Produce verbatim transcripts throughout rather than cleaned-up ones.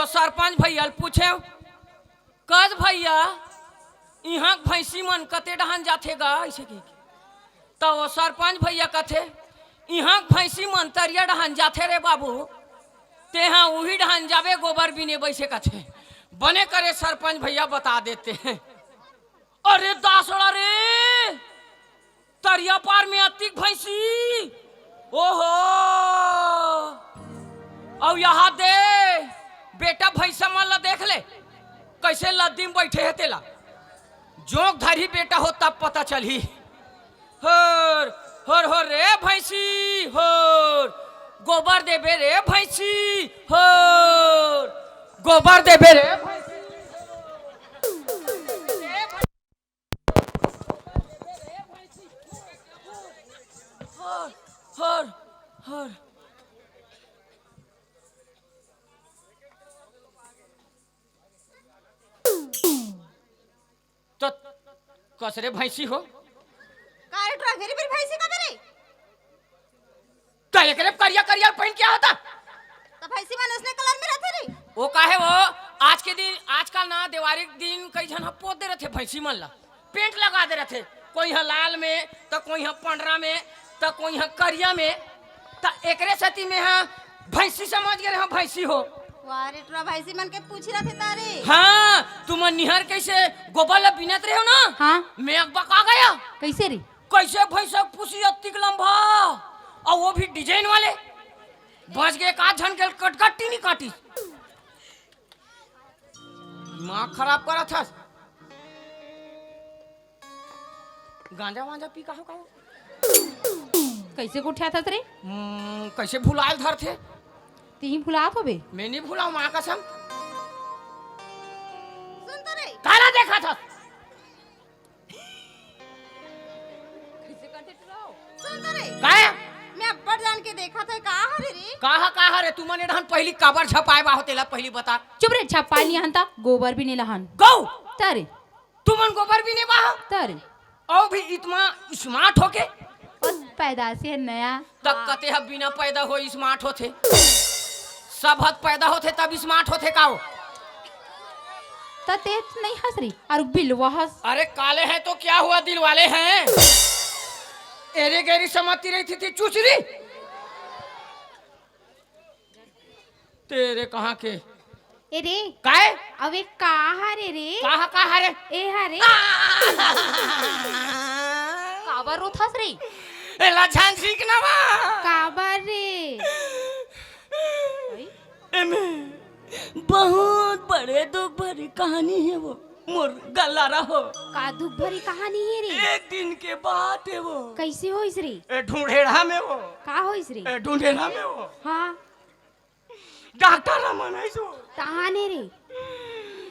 सरपंच भैया ल पूछेंव, "कस भैया, इहाँ के भैंसी मन कते डहान जाथे गा?" अइसे कहिके। त ओ सरपंच भैया कथे, "इहाँ के भैंसी मन तरिया डहान जाथे रे बाबू, तेहा उही डहान जाबे गोबर बीने बर," अइसे कथे। बने करे सरपंच भैया बता देते हैं। अरे दासड़ा रे, तरिया पार में अतिक भैंसी। ओहो, अउ यहाँ दे, बेटा भैंसा मन ला देख ले, कइसे लद्दी में बइठे हे तेला। जोंक धरही बेटा हो तब पता चलही। होर, होर, होर रे भैंसी, होर, गोबर देबे रे भैंसी, होर, गोबर देबे रे भैंसी। हर, हर, हर। त कसरे भैंसी हो? का रे टुरा, घेरी बेरी भैंसी का बेरे? त एकरे करिया करिया पहिन के होता? त भैंसी मन उसने कलर में रथे रे। ओ काहे वो, आज के दिन, आजकल ना देवारी के दिन कई झन ह पोत दे रथे भैंसी मन ला, पेंट लगा दे रथे, कोई ह लाल में, त कोई ह पंडरा में, त कोई ह करिया में। त एकरे सेती में ह भैंसी समझ गे रहे, भैंसी हो। वाह रे टुरा, भैंसी मन के पूछी रथे तारे। हाँ, तुमन निहर कइसे गोबर ला बीनत रहे हो ना? हाँ। मैं अकबका गया। कइसे रे? कइसे भैंसा के पूछी अतिक लंबा, अउ वो भी डिजाइन वाले। बच गे, एक आध झन के कटकट्टी नहीं काटी। दिमाग खराब करत हस। गांजा वांजा पी का हो, का हो? कइसे गोठियात हस रे? हम्म, कइसे भुलायल धरथे? तिही भुलात होबे। मैं नहीं भुलाऊं, माँ कसम। सुन तो रे। काला देखत हस? कइसे करथे टुराओ? सुन तो रे। काय? मैं अब्बड़ जान के देखत हंव, का हरे रे? का ह, का हरे? तुमन ए डहन पहिली काबर झपाय बा हो, तेला पहिली बता। चुप रे, झपाय नइ हन त, गोबर बीने ल हन। गौ! त रे। तुमन गोबर बीने बा हो? त रे। अउ भी इतना smart होके? बस पैदाइशी हे नया। त कते ह बिना पैदा होय smart होथे? सब ह पैदा होथे तब smart होथे का हो? त तें नइ हस रे, अउ बिलवा हस। अरे काले हैं तो क्या हुआ, दिल वाले हैं। एरे गेरी समझती रही थी, थी चुचरी। तेरे कहाँ के? ए रे। काय? अबे का हरे रे? का ह, का हरे? ए हरे। काबर रोथस रे? एला झन छींक ना बा। काबर रे? भाई? एमे बहुत बड़े दुख भरी कहानी हे वो, मोर गल्लारा हो। का दुख भरी कहानी हे रे? एक दिन के बात हे वो। कइसे होइस रे? ए ढूंढेड़ा में वो। का होइस रे? ए ढूंढेड़ा में वो। हाँ। डॉक्टर ह मनाइस वो। तहाने रे।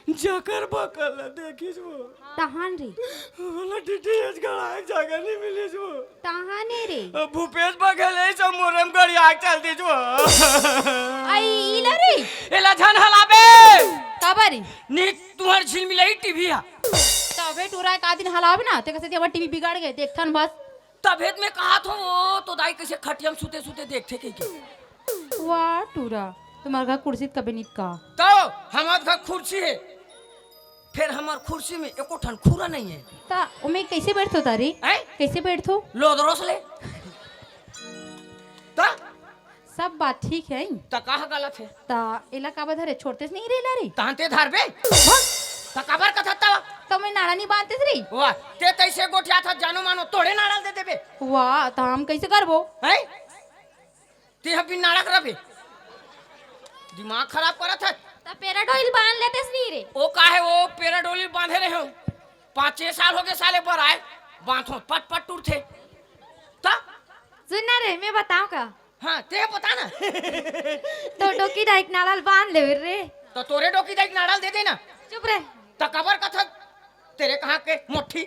जकर बकर ल देखिस वो। तहान रे। ओला डीटीएच गड़ाए जगह नइ मिलिस वो। तहाने रे। भूपेश बघेल ए सब मोरम गड़िया के चल दिस वो। आई इला रे। एला झन हलाबे। काबर रे? नी तुहर झिलमिलही टीवी ह। तभे टुरा का दिन हलाबे ना, तेकर सेती हमर टीवी बिगड़ गे, देखथन बस। तभे त मैं कहत हों, तो दाई कइसे खटिया म सुते सुते देखथे कहिके। वाह टुरा, तुम्हर घर कुर्सी त कबे नित का। तो हमर घर कुर्सी हे, फेर हमर कुर्सी में एको ठन खुरा नइ हे। त ओमे कइसे बइठथो तारी? हैं? कइसे बइठथो? लोदरोस ले। त? सब बात ठीक हे। त का गलत हे? त एला काबर धरे? छोड़तेस नहीं रे एला रे। तहन तें धरबे? त काबर कथस तब? त मैं नाड़ा नइ बांधतेस रे। वाह, तें तइसे गोठियाथस जानो मानो तोड़े नाड़ा ल दे देबे। वाह, त हम कइसे करबो? हैं? तें ह बिन नाड़ा के रबे। दिमाग खराब करत हस। त पैराडोल बांध लेतेस नहीं रे। ओ काहे, ओ पैराडोल बांधे रहे हों। पाँच छह साल होगे साले बर आए, बांधथों पट पट टूटथे। त? सुन ना रे, मैं बताऊं का? हाँ, तें बता ना। तोर डोकी डाइक नाड़ा ल बांध लेबे रे। त तोरे डोकी डाइक नाड़ा ल दे दे ना। चुप रे। त काबर कथस, तेरे कहाँ के मोठी?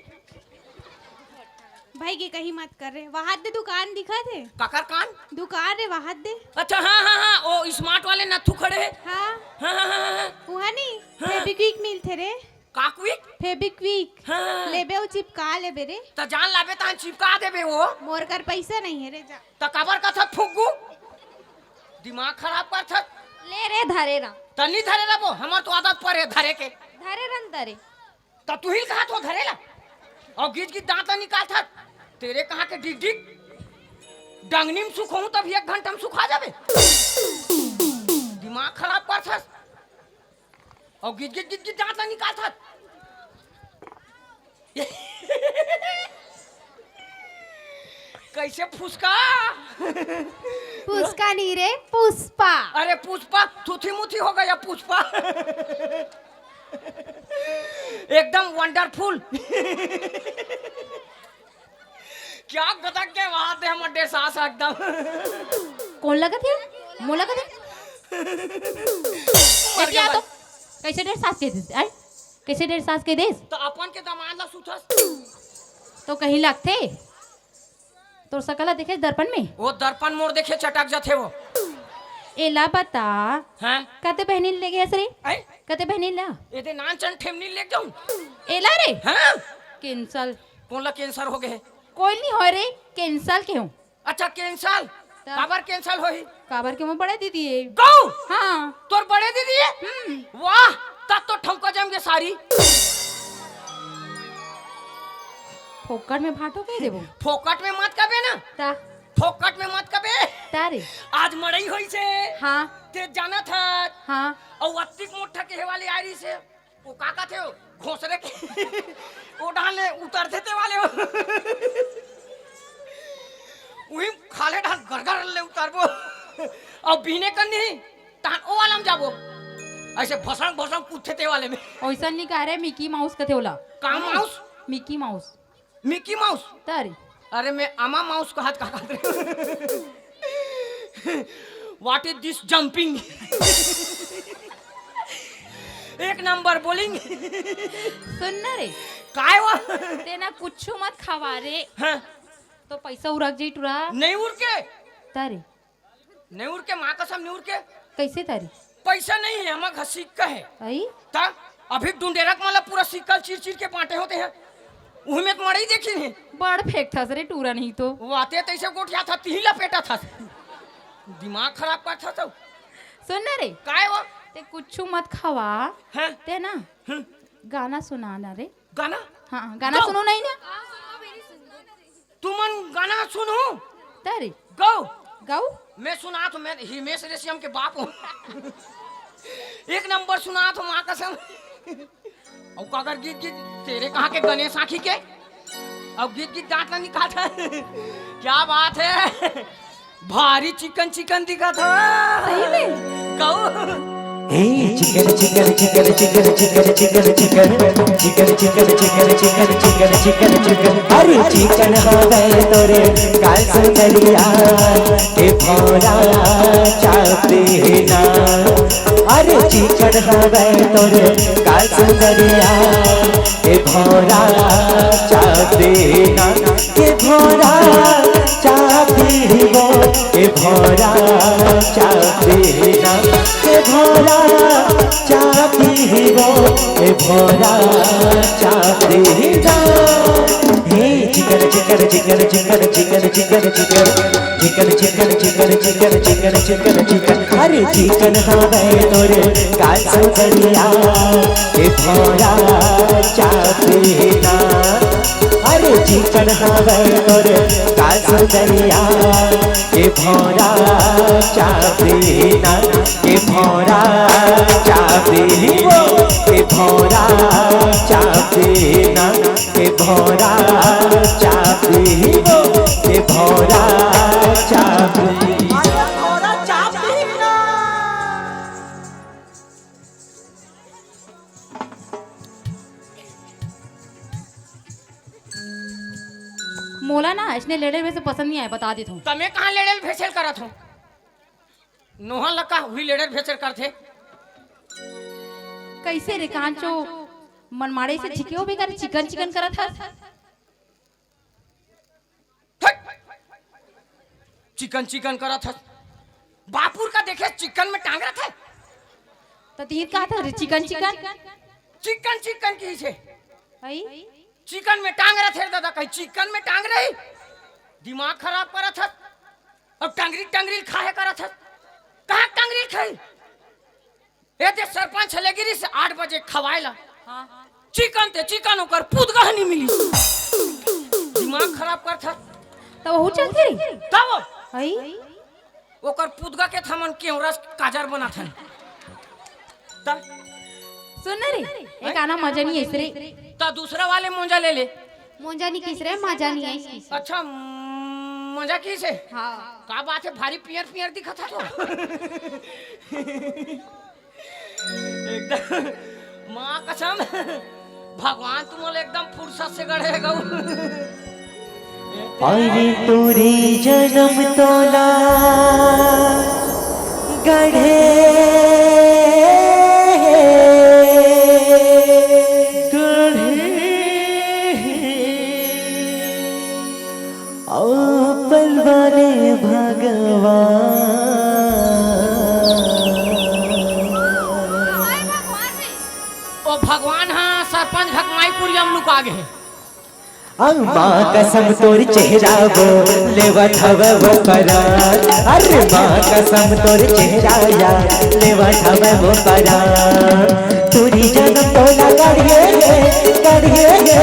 भाई के कहीं मत कर रे, वहाद दे दुकान दिखत हे। काकर कान? दुकान रे, वहाद दे। अच्छा, हाँ, हाँ, हाँ, ओ smart वाले नथु खड़े हे। हाँ। हाँ, हाँ, हाँ, हाँ। उहाँ नहीं, हाँ। Fevikwik मिलथे रे। का Kwik? Fevikwik। हाँ। लेबे अउ चिपका लेबे रे। त जान लाबे तहन चिपका देबे वो। मोर कर पइसा नइ हे रे, जा। त काबर कथस फुग्गू? दिमाग खराब करथस। ले रे, धरे रह। तनी धरे रह वो, हमर तो आदत पर हे धरे के। धरे रह न, धरे। त तुही ल कहा थो धरे ला। अउ गीच गीच दांत ला निकालथस। तेरे कहाँ के डिग डिग। डंगनी म सुखोहूं तब एक घंटा म सुखा जाबे। दिमाग खराब करथस। अउ गीच गीच गीच गीच दांत ला निकालथस। कइसे फुसका? फुसका नहीं रे, पुष्पा। अरे पुष्पा, थुथी मुथी हो गया पुष्पा। एकदम वंडरफुल। क्या गदक के बात हे, हमर डेढ़ सास एकदम। कोन लगत हे? मोला लगत हे? मर गया तो। कइसे डेढ़ सास कहि देस? आय? कइसे डेढ़ सास कहि देस? त अपन के दमांद ला सुथस। तो कहीं लगथे? तोर सकल ला देखे दर्पण में? वो दर्पण मोर देखे चटक जाथे वो। एला बता, हैं? कते बहिनी ल लेगे हस रे? आय? कते बहिनी ल ला? एदे नान चन ठेमनी ल लेग जाऊं। एला रे? हाँ? कैंसल। कोन ला कैंसर हो गए? कोई नहीं हो रे, कैंसल के हूँ। अच्छा, कैंसल? त- काबर कैंसल होही? काबर के मोर बड़े दीदी हे। गौ! हाँ। तोर बड़े दीदी हे? हम्म। वाह, तब तो ठमका जम गे सारी। फोकट में भांटो कहि देबो। फोकट में मत कबे ना। ता। फोकट में मत कबे। ता रे। आज मड़ई होइसे। हाँ। ते जानत हस। हाँ। अउ अत्तिक मोट्ठा के हेवाले आय रहिसे। वो का कथे हो? घोसरे के। वो डाले उतरथे ते वाले हो। उही खाल्हे डाल गरगर ले उतरबो। अउ बिहने कन नहीं, तहान ओ वाला म जाबो। अइसे भसंग भसंग कूदथे ते वाले में। ओइसन नहीं कह रहे, मिकी माउस कथे ओला। का mouse? Mickey mouse. Mickey mouse? तारी। अरे मैं अमा माउस कहत का कहत रहे। What is this jumping? एक नंबर बोलिंग। सुन ना रे। काय वा? तेना कुछु मत खवा रे। हाँ। तो पैसा उरक जाई टुरा। नहीं उरके। तारी। नहीं उरके, माँ कसम नहीं उरके। कइसे तारी? पैसा नहीं हे, हमर घर सिक्का हे। अई? त अभी डुंडेरा के मन ला पूरा सिक्का ल चीर चीर के बांटे होते हैं। उही में त मड़ई देखिन हे। बड़ फेंकथस रे टूरा नहीं तो। वाते तइसे गोठियाथस, तिही लपेटथस। दिमाग खराब करथस तो। सुन ना रे। काय वो? ते कुछु मत खवा। हैं? ते ना हम्म। गाना सुना ना रे। गाना? हाँ, गाना गाओ। सुनो नहीं ना। तुमन गाना सुनहू। तारी। गौ। गौ। मैं सुनाथों, मैं हिमेश रेशमिया के बाप हूँ। एक नंबर सुनाथों, माँ कसम। अउ काकर गीत गीत तेरे कहाँ के गणेश आँखी के? अउ गीत गीत दांत ला निकालत हे। क्या बात हे? भारी चिकन चिकन दिखत हे। सही में? कहू। हे chicken chicken chicken chicken chicken chicken chicken chicken chicken chicken chicken chicken chicken chicken chicken chicken. अरे चिकन हवय तोरे गाल सुंदरिया के भौरा चापे ना। अरे चिकन हवय तोरे गाल सुंदरिया के भौरा चापे ना। के भौरा चापी वो, के भौरा चापी ना, के भौरा चापी वो, के भौरा चापी ना। हे chicken chicken chicken chicken chicken chicken chicken chicken chicken chicken chicken chicken chicken chicken chicken. अरे चिकन हवय तोरे गाल सुंदरिया के भौरा चापी ना। अरे चिकन हवय तोर गाल सुंदरिया के भौरा चापी ना, के भौरा चापी वो, के भौरा चापी ना, के भौरा चापी वो, के भौरा चापी। मोला ना अइसने लेड़ेल भेसे पसंद नहीं आय, बता देत हूँ। त मैं कहाँ लेड़ेल भेसेल करत हूँ? नोहा लका हुई लेड़ेल भेसेल करथे। कइसे रे कांचो, मनमाड़े से झिके हो बेकार, चिकन चिकन करत हस। हट! चिकन चिकन करत हस। बापुर का देखे चिकन में टांग रथे। त तीर का था रे चिकन चिकन? चिकन चिकन की से। आई? चिकन में टांग रथे रे दादा, कहीं चिकन में टांग रही? दिमाग खराब करत हस। अब टंगरी टंगरी खाहे करत हस। कहाँ टंगरी खाई? ए ते सरपंच ले गिरिस आठ बजे खवाए ला। हाँ। चिकन ते चिकन, ओकर पुदगा ह नी मिलिस। दिमाग खराब करथस। त वहू चलथे रे? तब हई? ओकर पुदगा के थमन केवरस काजर बनाथन। त सुन ना रे, एक आना मजा नहीं ऐसे रे। त दूसरा वाले मोंजा ले ले। मोंजा नहीं किस रे, मजा नहीं है इसकी। अच्छा, मजा किस है? हाँ। का बात है, भारी पियर पियर दिखत है तो। एकदम माँ कसम, भगवान तुमन ला एकदम फुर्सत से गढ़े हे गऊ। अरे टूरी जनम तोला गढ़े हे, गढ़े हे। अउ पलवाने भगवान। ओ भगवान हा सरपंच भकमाईपुर म लुका गे हे। अउ माँ कसम तोर चेहरा वो लेवत हवे वो परान। अरे माँ कसम तोर चेहरा या लेवत हवे वो परान। टूरी जनम तोला गढ़े हे, गढ़े हे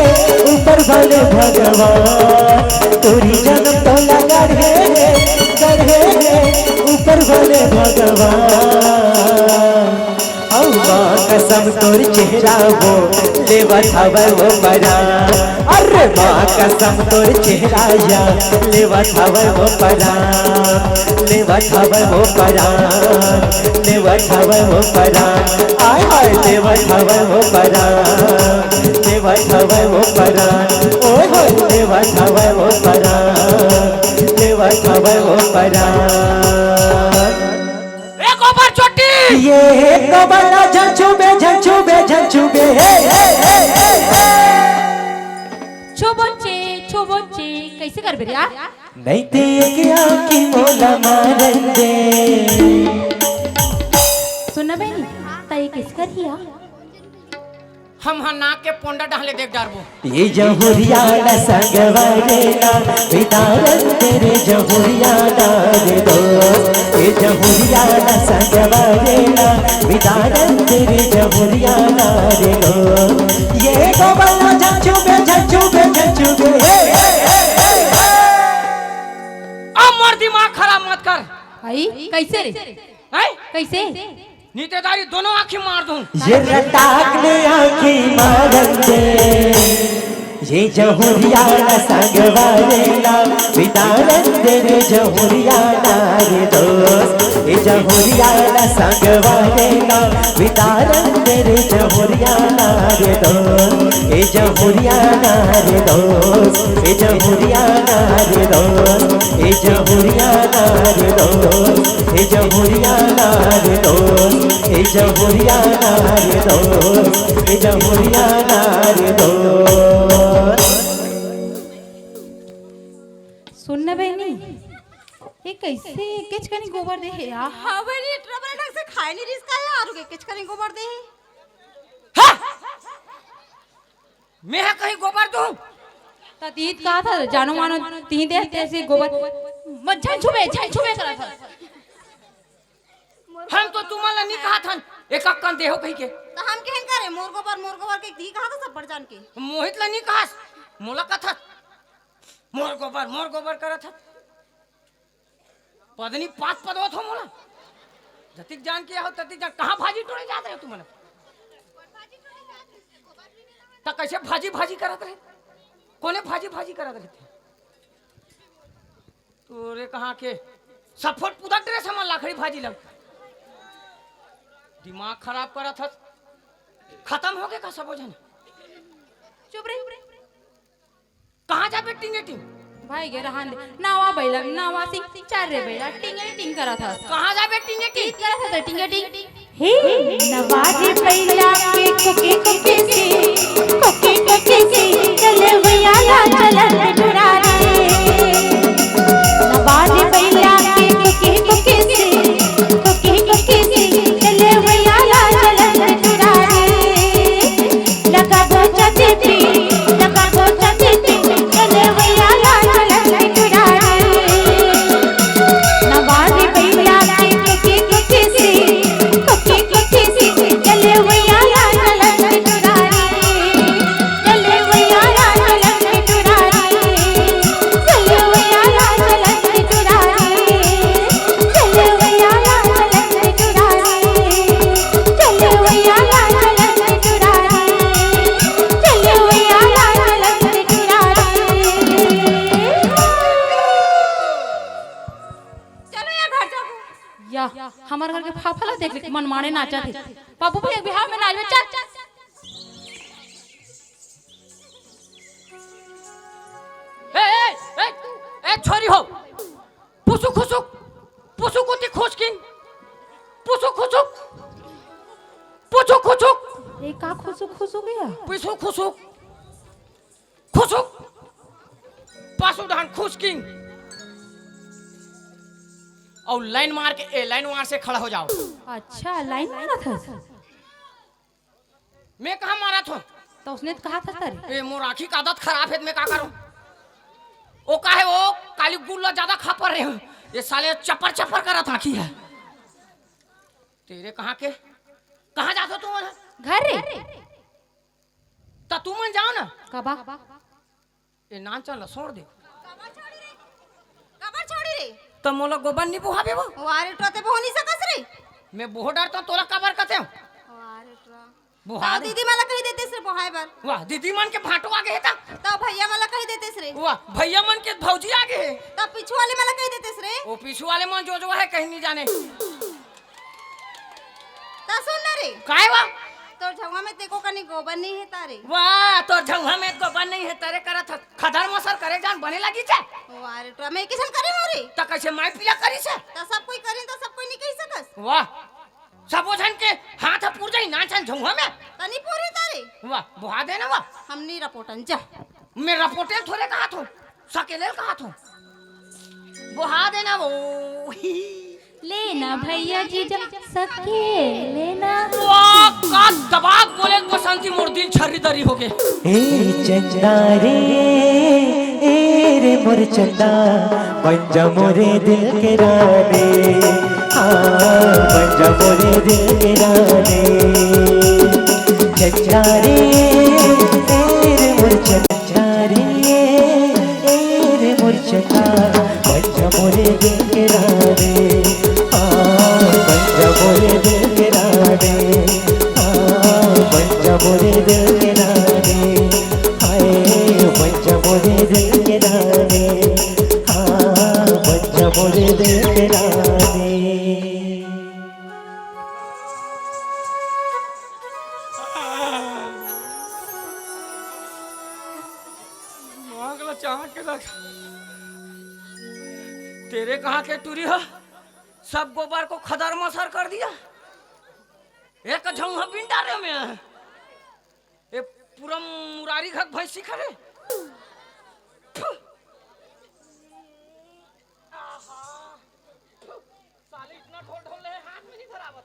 ऊपर वाले भगवान। टूरी जनम तोला गढ़े हे, गढ़े हे ऊपर वाले भगवान। अउ माँ कसम तोर चेहरा वो लेवत हवे वो परान। अरे माँ कसम तोर चेहरा या लेवत हवे वो परान, लेवत हवे वो परान, लेवत हवे वो परान। आय हाय लेवत हवे वो परान, लेवत हवे वो परान। ओए होए लेवत हवे वो परान, लेवत हवे वो परान। ए गोबर चोटी। ये हे गोबर ला झन छूबे, झन छूबे, झन छूबे। हे, हे, हे, हे, हे। छुबोचे, छुबोचे, कैसे करबे रे यार? नहीं ते एक आँखी मोला मारन दे। सुन ना बहिनी, त ये कैसे करही यार? हम ह नाक के पोंडा डाहले देख डारबो। ये जहुरिया ला संगवारी ला बिदारन दे रे जहुरिया ला रे दोस्त। ये जहुरिया ला संगवारी ला बिदारन दे रे जहुरिया ला रे दोस्त। ये गोबर ला झन छूबे, झन छूबे, झन छूबे। हे, हे, हे, हे, हे। अब मोर दिमाग खराब मत कर। आई, कैसे रे? हैं? कैसे? नीते दारी दोनों आँखी मार दूँ। ये रटाक ले आँखी मारन दे। ये जहुरिया ला संगवारी ला बिदारन दे रे जहुरिया ला रे दोस्त। ये जहुरिया ला संगवारी ला बिदारन दे रे जहुरिया ला रे दोस्त। ये जहुरिया ला रे दोस्त। ये जहुरिया ला रे दोस्त। ये जहुरिया ला रे दोस्त। ए जहुरिया नार दोस्त, ए जहुरिया नार दोस्त, ए जहुरिया नार दोस्त। सुन ना बहिनी, ये कैसे एकेच कनी गोबर दे हे यार? हाँ बहिनी, एटरा बड़ा ढंग से खाए नहीं रिस का यार, एकेच कनी गोबर दे हे। हाँ! मैं हा कहीं गोबर दूँ? त तीत कहा था, जानो मानो तीत दे, तैसे गोबर। मत झन छुबे, झन छुबे करा था। हम तो तुमन ला नहीं कहा था, एक अक्कन देहो कही के। त हम केहन करे, मोर गोबर, मोर गोबर के ती कहा था सब बड़ जान के। मोहित ला नहीं कहा, मोला कहा था, मोर गोबर, मोर गोबर करा था। पदनी पास पदवत हो मोला। जतिक जान के हो, ततिक जान। कहाँ भाजी टोरे जात रहे तुमन? त कैसे भाजी भाजी करत रहे? कोने भाजी भाजी करत रहे? तोरे कहाँ के सफोट पुदक ड्रेस हमर लाखड़ी भाजी लग। दिमाग खराब करत हस। खत्म हो गए का सबो झन? चुप रहे। कहाँ जाबे टिंगे टिंग? भाई गे रहन दे। नावा बैला, नावा सिंह, चार रे बैला, टिंगे टिंग करत हस। कहाँ जाबे टिंगे टिंग? करत हस टिंगे टिंग। हे, नवारी बैला के कुके कुके से, कुके कुके से, चले भैया ला चलन टुरा रे। नवारी बैला के कुके कुके से, कुके कुके से, चले भैया ला चलन टुरा रे। लगाबो चटिटी, लगाबो चटिटी, चले भैया ला चलन टुरा रे। नवारी बैला के कुके कुके से, कुके कुके से, मनमाने नाचत हे। बाबू भी एक बिहाव में नाचबे, चल। ए, ए, ए, ए, छोरी हो। पुसुक खुसुक, पुसुक उती खुसकिन, पुसुक खुसुक, पुसुक खुसुक, ए, का खुसुक खुसुक हे? पुसुक खुसुक, खुसुक, पासू डहान खुसकिन। अउ लाइन मार के, ए, लाइन मार से खड़ा हो जाव। अच्छा, लाइन मारत हस? मैं कहाँ मारत हों? त उसने त कहा था सर। ए, मोर आँखी के आदत खराब हे, त मैं का करों? ओ का हे, ओ काली गुल्ला ज्यादा खा पर रहे हो। ये साले चपर चपर करत आँखी हे। तेरे कहाँ के? कहाँ जात हो तुमन? घर रे। त तुमन जाव ना। कबा? ए नान चल छोड़ दे। कबर छोड़ी रे। कबर छोड़ी रे। त मोला गोबर नी बोहाबे वो? वारे टोते बोह नी सकस रे। मैं बोह डरता तोला कबर कथे। वारे टोरा। बोहा त दे। दीदी मन ला कही देतेस रे बोहाय बर। वाह, दीदी मन के भांटो आगे हे त। त भैया मन ला कही देतेस रे। वाह, भैया मन के भौजी आगे हे। त पीछू वाले मन ला कही देतेस रे। ओ पीछू वाले मन जो जो हे कहीं नी जाने। त सुन ना रे। काय वा? तोर झउहा में तेको कनी गोबर नी हे तारे। वाह, तोर झउहा में गोबर नी हे तारे करत ह। खदर मसर करे जान बने लगी छे। वारे टोरा, मैं किसन करे हो रे। त कैसे मैं पिला करी छे? त सब कोई करे त सब कोई नी कही सकस। वाह, सबो झन के हाथ ह पुर जाई, नान चन झउहा में। त नी पुरी तारे। वाह, बोहा दे ना वाह। हम नी रपोटन जा। मैं रपोटेल थोरे कहा थो, सकेलेल कहा थो। बोहा दे ना वो। लेना भैया जीजा सकेलेल ना। वाह, का दबाक बोले बसंती मोर दिल छर्री दरी हो गे। ए चंदा रे, ए रे मोर चंदा, बन जा मोरे दिल के रानी। हाँ, बन जा मोरे दिल के रानी। चंदा रे, ए रे मोर चंदा रे, ए रे मोर चंदा, बन जा मोरे दिल के रानी। हाँ, बन जा मोरे दिल के रानी। हाँ, बन जा मोरे दिल के रानी। हाय, बन जा मोरे दिल के रानी। हाँ, बन जा मोरे दिल के रानी। आग ला चाहत के रख। तेरे कहाँ के टूरी हो? सब गोबर को खदर मसर कर दिया। एक झउहा बिन डारे में। ए पूरा मुरारी घक भैंसी खरे। फु। आहा। फु। साले इतना ढोल ढोल ले हाथ में नहीं धरावत।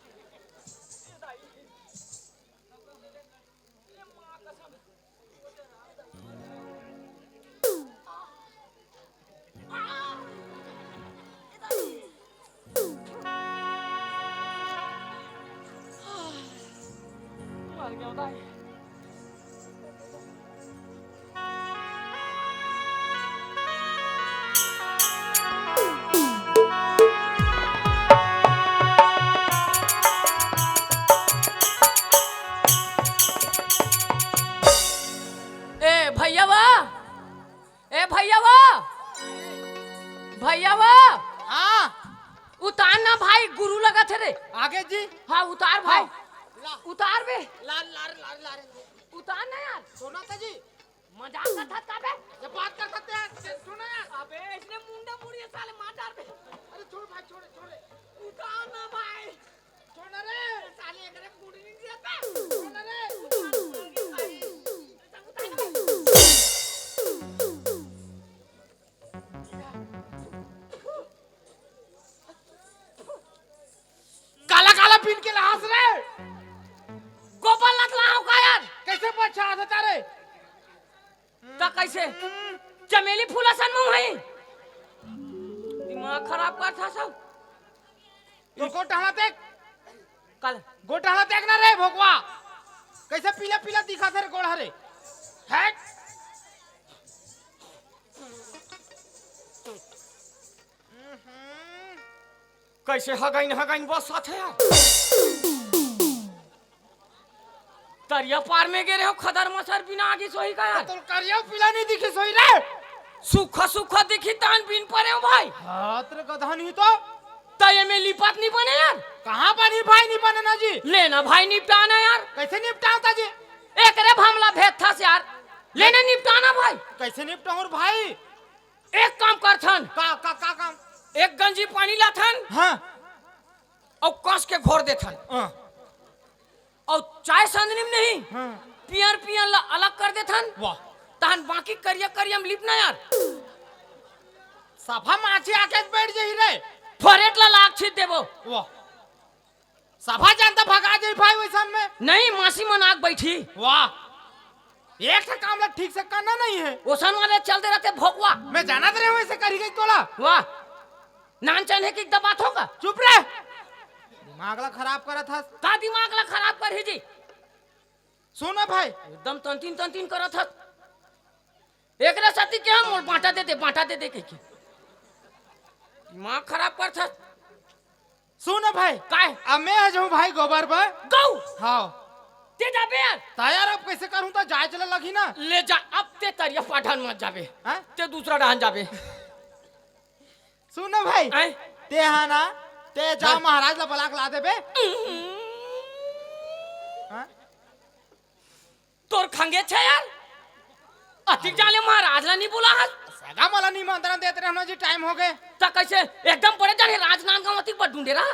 ए भैया वा, ए भैया वा, भैया वा। हाँ। उतार ना भाई, गुरु लगत हे रे। आगे जी। हाँ, उतार भाई। हाँ। ला। उतार बे। ला, ला, ला, ला, ला। उतार ना यार। सोना था जी। मजाक करत हस का बे? ये बात करत हस यार, सुन ना यार। अबे, इसने मुंडा मुड़िए साले मार डार बे। अरे छोड़ भाई, छोड़, छोड़। उतार ना भाई। छोड़ ना रे। साले एकरे मुड़ी नहीं दिया था। छोड़ ना रे। उतार ना भाई। काला काला पीन के लहास रे। गोपाल नाथ लहाव का यार? कैसे बच्चा आता रे? त कैसे? चमेली फूल असन मुंह है। दिमाग खराब करत हस सब। तोर गोड़ टहला देख। काला। गोड़ टहला देख ना रे भोकवा। कैसे पीला पीला दिखत हे रे गोड़ हरे। हट। कैसे हगाइन हगाइन बसत हे यार। तरिया पार में गे रहे हो, खदर मसर बिना आगी सोही का यार। तोर करिया पीला नहीं दिखी सोही रे। सुख सुख दिखी तान बिन परे हो भाई। हाथ रे गधा नहीं तो। त एमे लिपत नहीं बने यार। कहाँ बनी भाई, नहीं बने ना जी। लेना भाई निपटाना यार। कैसे निपटाता जी? एकरे भामला भेद था यार। लेने निपटाना भाई। कैसे निपटाऊं भाई? एक काम करथन। का, का, का काम? एक गंजी पानी लाथन। हाँ। अउ कस के घोर देथन। हाँ। अउ चाय संदनी में नहीं, हाँ। पियर पियर ला अलग कर देथन। वाह। तहन बाकी करिया करिया में लिपना यार। सफा माछी आके बैठ जाही रे। फरेट ला लाग छीट देबो। वाह। सफा जानता भगा जाही भाई वैसन में। नहीं, मासी मन आग बैठी। वाह। एक से काम ला ठीक से करना नहीं है। ओसन वाले चलते रहते भोकवा। मैं जानत रहे हूँ ऐसे करी गई तोला। वाह। नान चने की दबात होगा। चुप रे। दिमाग ला खराब करत हस। का दिमाग ला खराब करही जी? सुन ना भाई। एकदम तंतीन तंतीन करत हस। एकरे साथी के हम मोर बांटा दे दे, बांटा दे दे कह के। दिमाग खराब करत हस। सुन ना भाई। काय? अब मैं आ जाऊं भाई गोबर पर। गऊ। हाँ। ते जाबे यार। त यार अब कैसे करूं, त जाए चले लगी ना। ले जा, अब ते तरिया पाटन मत जाबे। हाँ? ते दूसरा डहान जाबे। सुन ना भाई। आय? ते हा ना, ते जा हाँ। महाराज ला बलाक ला देबे। हाँ? तोर खंगे छे यार। अतिक जाले महाराज ला नहीं बुला हस। सगा मला निमंत्रण देते रहना जी, टाइम हो गए। त कैसे एकदम बड़े जाने राजनांदगांव अतिक बड़ ढूंढे रहा।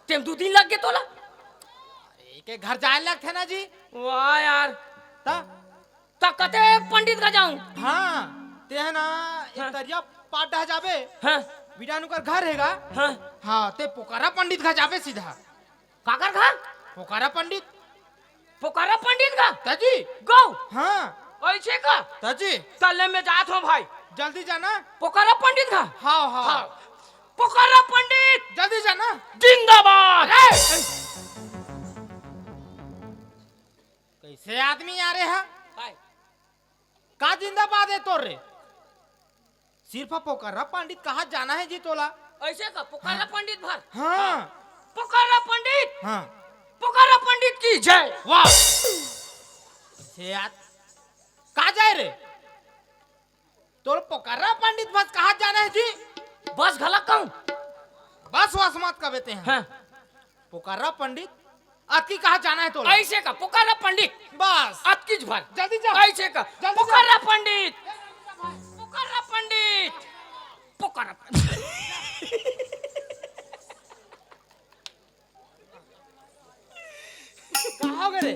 तेम दू दिन लग गए तोला। अरे, के घर जाए लगथे ना जी। वाह यार। त? त कते पंडित का जाऊं? हाँ, ते है ना, एक हाँ। तरिया पाट डहा जाबे। हाँ। बिडानू कर घर हेगा। हाँ। हाँ, ते पोकरा पंडित का जाबे सीधा। काकर घर? पोकरा पंडित। पोकरा पंडित का? त जी। गऊ। हाँ। ऐसे का? त जी। तले में जात हूँ भाई। जल्दी जाना। पोकरा पंडित का? हाँ, हाँ। हाँ। पोकरा पंडित। जल्दी जाना। जिंदाबाद। ए! कैसे आदमी आ रहे हैं? काय? का जिंदाबाद है तोर रे? सिर्फ पोकर्रा पंडित कहा जाना है जी तोला। ऐसे का? पोकर्रा हाँ। पंडित भर। हाँ। हाँ। पोकर्रा पंडित। हाँ। पोकर्रा पंडित की जय। वाह। से यार, का जाए रे? तोर पोकर्रा पंडित बस कहा जाना है जी? बस घलक कहूं? बस वस मत कबे ते हैं। हाँ। पोकर्रा पंडित, अतकी कहा जाना है तोला? ऐसे का, पोकर्रा पंडित। बस। अतकीच भर। जल्दी जा। ऐसे का, जल्दी जा। पोकर्रा पंडित। पोकर्रा पंडित। पोकर्रा पंडित। कहाँ हो गए रे?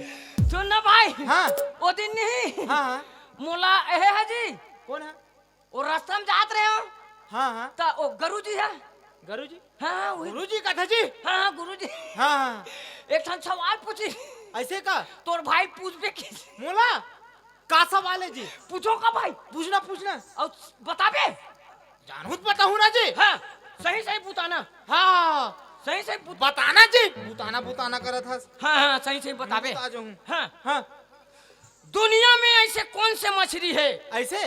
सुन ना भाई। हाँ। वो दिन नहीं। हाँ, हाँ। मोला, एहे है जी। कौन है? वो रास्ता में जात रहे हो। हाँ, हाँ। त वो गुरु जी है। गुरु जी? हाँ, हाँ, वही। गुरु जी का था जी? हाँ, हाँ, गुरु जी। हाँ, हाँ। एक ठन सवाल पूछी। ऐसे का? तोर भाई पूछबे की। मोला? का सवाल है जी? पूछो का भाई? पूछना, पूछना। और बताबे? जानहूं त बताहूं ना जी। हाँ, सही, सही बताना। हाँ, हाँ, हाँ। सही, सही बत- बताना जी। बताना, बताना करत हस। हाँ, हाँ, सही, सही बताबे। बता जाऊं। हाँ। हाँ। दुनिया में ऐसे कौन से मछली है? ऐसे?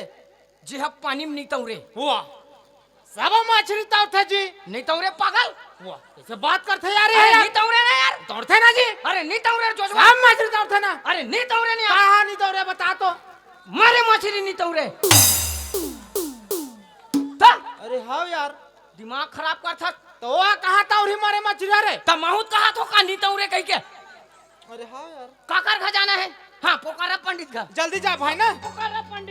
जे ह पानी में नहीं तौरे। वाह। सब मछली तौरथे जी। नहीं तौरे पागल। वाह, कैसे बात करथे यार, अरे यार। नहीं तौरे ना यार। तौरथे ना जी। अरे नहीं तौरे जोजवा। सब मछली तौरथे ना। अरे नहीं तौरे नहीं यार। कहाँ नहीं तौरे बता तो। मारे मछली नहीं तौरे। त? अरे हाँ यार। दिमाग खराब करथस। त वो कहाँ तौरही मारे मछली रे? त महूं त कहा थो का नहीं तौरे कह के। अरे हाँ यार। काकर घर जाना है? हाँ, पोकर्रा पंडित घर। जल्दी जा भाई ना। पोकर्रा पंडित।